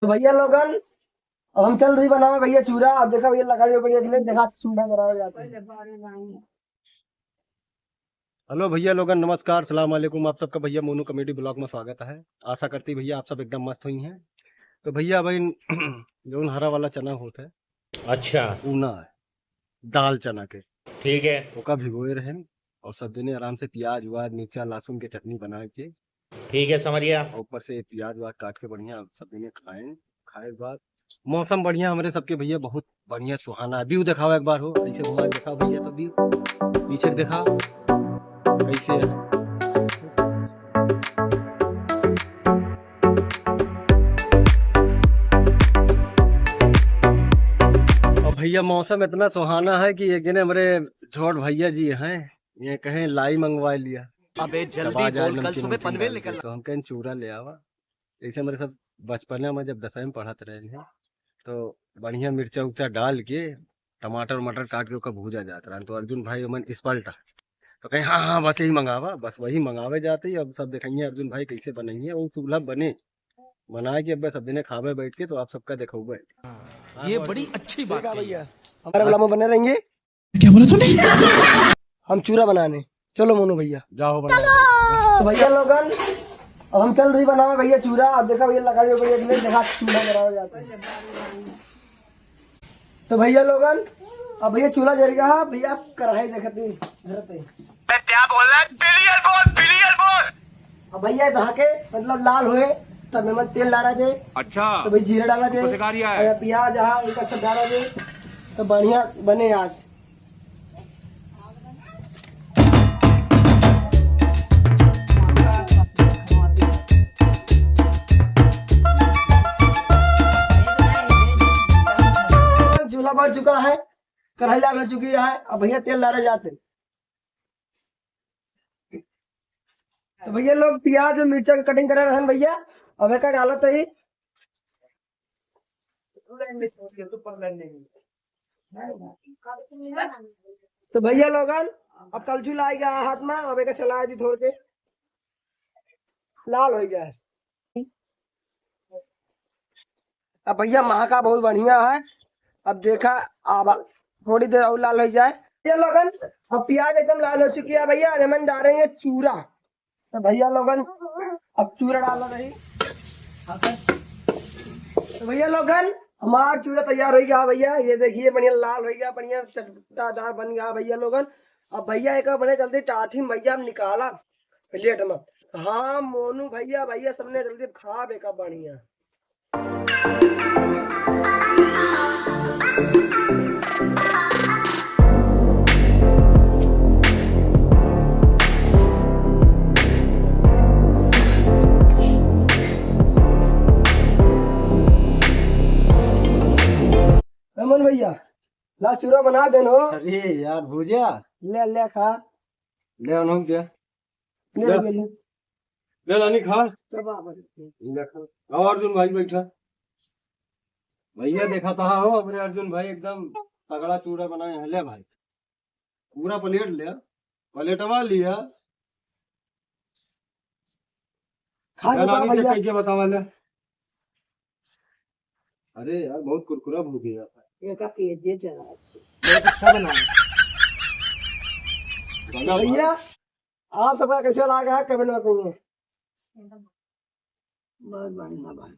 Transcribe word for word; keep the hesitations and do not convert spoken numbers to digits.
तो भैया लोगन, अब हम चल रही बनावे भैया चूरा। अब देखा भैया लकड़ी उपड़ी के लिए देखा चूरा बनावे जाते हैं। Hello भैया लोगन, नमस्कार, सलाम अलैकुम। आप सबका भैया मोनू comedy vlog में स्वागत है। आशा करती भैया आप सब एकदम मस्त हुई हैं। तो भैया भाई जौन हरा वाला चना होत है, अच्छा। ऊ ना है, दाल चना के। ठीक है। ओका भिगोए रहेन और सब जने आराम से प्याज व्याज मिर्चा लहसुन के चटनी बना के ठीक है, समझ गया। और ऊपर से प्याज व्याज काट के बढ़िया सब जने खाएं। खाए के बाद मौसम बढ़िया हमरे सबके भैया, बहुत बढ़िया सुहाना है। View दिखाओ एक बार हो, ऐसे घुमा के दिखाओ भैया सब view। पीछे देखा कैसे है। और भैया मौसम इतना सुहाना है कि एक जने हमरे छोट भैया जी हैं, ये कहें लाई मंगवा लिया। अबे जल्दी बोल, कल सुबह पनवेल निकलना। तो हम कहें चूरा ले आवा। जैसे हमरे सब बचपना में जब दसवीं में पढ़त रहे हैं, तो बढ़िया मिर्चा उर्चा डाल के, टमाटर वमाटर काट के ओकर भूजा जात रहन। तो अर्जुन भाई हमन इस पलटा, तो कहें, "हाँ, हाँ, बस यही मंगावा।" बस वही मंगावे जाते ही। अब सब देखेंगे अर्जुन भाई कैसे बनाइए, वो चूल्हा बने, बना के अब सब जने खावे बैठ के, तो आप सबका देखौबे। ये बड़ी अच्छी बात कही भैया। हमारे vlog में बने रहेंगे। क्या बोला तूने? हम चूरा बनाने। चलो मोनू भैया। जाओ बना। तो भैया लोगन, अब हम चल रही बनावे भैया चूरा। अब देखा भैया लकड़ी उपड़ी के लिए देखा चूल्हा बनावे जाते हैं। तो भैया लोगन, अब भैया चूल्हा जल गया है, भैया कढ़ाई देखत नहीं धरते। क्या बोल रहा है? Clear बोल, clear बोल। अब भैया धाके मतलब लाल होए, तब में तेल डाला जाए। अच्छा। तो भाई जीरा डाला जाए। प्याज, हाँ, एक सब डाला जाए, तो बढ़िया बने आज। चूल्हा बढ़ चुका है, कढ़ाई लाल हो चुकी है। अब भैया तेल डाले जाते। तो भैया लोग प्याज और मिर्चा के cutting करे रहन भैया, अब एका डालत ही। तो भैया लोगन, अब कलछुल आइगा हाथ में, अब एका चला दी थोड़ के लाल हो जाए। अब भैया महका बहुत बढ़िया है। अब देखा, अब थोड़ी देर और लाल हो जाए। ये लोगन, अब प्याज एकदम लाल हो चुकी है भैया, अब हम डालेंगे चूरा। तो भैया लोगन, अब चूरा डाल रही। तो भैया लोगन, हमारा चूरा तैयार हो गया भैया। ये देखिए, बढ़िया लाल हो गया, बढ़िया चटपटादार बन गया भैया लोगन। अब भैया एक बने जल्दी टाठी में भैया हम निकाला plate में। हाँ मोनू भैया, भैया सबने जल्दी खा बेका बढ़िया। अमन भैया, ला चूरा बना देन हो। अरे यार, भुजिया। ले, ले खा। ले, अनहु के। ले, ले। ले, ले। ले, लानी खा। ले खा। आओ अर्जुन भाई बैठा। भैया देखा था हो, हमरे अर्जुन भाई एकदम तगड़ा चूरा बनाए हैं। ले भाई, पूरा plate ले, plateवा लिया। खा के बताओ भैया। कह के बतावा ले। अरे यार, बहुत कुरकुरा हो गया। ये का पिए जे जरा। बहुत अच्छा बना है। बना भैया, भाई। आप सबका कैसे लगा है, comment में कहिए। बहुत बढ़िया भाई।